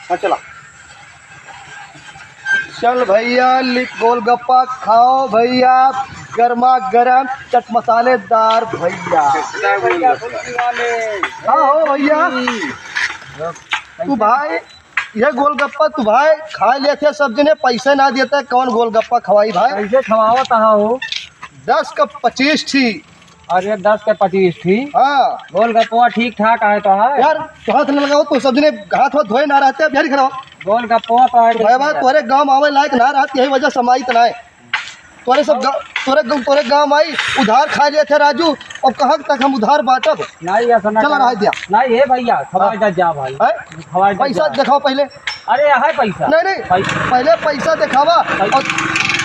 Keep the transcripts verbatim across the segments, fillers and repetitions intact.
हाँ, चला। चल भैया, लि-, गोलगप्पा खाओ भैया, गर्मा गर्म, चट मसालेदार भैया। चटका गोलगप्पा। हाँ हो भैया। तू भाई, ये गोलगप्पा तू भाई खाए लेते, सब जने पैसे ना देते, कौन गोलगप्पा खवाई भाई? कैसे खवावत हो? दस का पच्चीस थी। अरे, दस के पच्चीस थी। हाँ। गोलगप्पा ठीक ठाक आए तो है। यार, तो हाथ न लगाओ, तो सब जने हाथ वाथ धोए ना रहते, अब यही खड़ा। गोलगप्पा तो है तो भाई, ठीक है। तोरे गाँव आवे लायक ना रहत, यही वजह से हम आइत ना है। तोरे सब गा-, तोरे ग-, तोरे गाँव आई, उधार खा लिए थे राजू, अब कहाँ तक हम उधार बांटब? नहीं, ऐसा ना चला करा। रहा दिया। नहीं, हे भैया, खवाए हाँ। जा, जा भाई। हैं? खवाए जा, पैसा जा। दिखाओ पहले। अरे, है पैसा। नहीं, नहीं, पैसा। पहले पैसा दिखावा। पैसा। और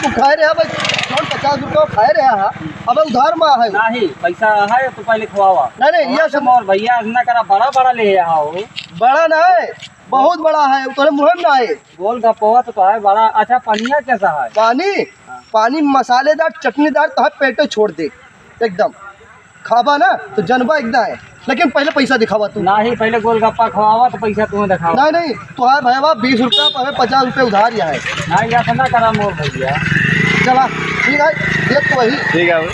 तू खाए रहे भाई, कौन पचास रुपया खाए रहे हा? अब उधार मा है। नहीं, पैसा है तो पहले खवावा। नहीं, नहीं, खवाए ये तो सब मोर भैया, ऐसा ना करा, बड़ा, बड़ा ले आओ। बड़ा ना है, बहुत बड़ा है, तोरे मुँह में ना है। गोलगप्पा तो, तो है बड़ा। अच्छा, पनिया कैसा है? पानी, हाँ। पानी मसालेदार, चटनीदार, तो है पेटे छोड़ दे एकदम। खाबा ना तो जनबा एकदम है, लेकिन पहले पैसा दिखावा तू। नहीं, पहले गोलगप्पा खवावा तो पैसा तुम्हें दिखावा। नहीं, नहीं, तो है भैया, बीस रुपया पर पचास रुपया उधार ही है। नहीं, ऐसा ना करा मोर भैया। चला, ठीक है, ये तो वही। ठीक है।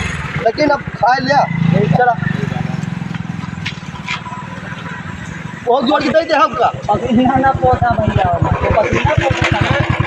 लेकिन अब खा लिया, चला। बहुत जोर की दे दे हमका। पसीना ना पोता भैया, पसीना पोता।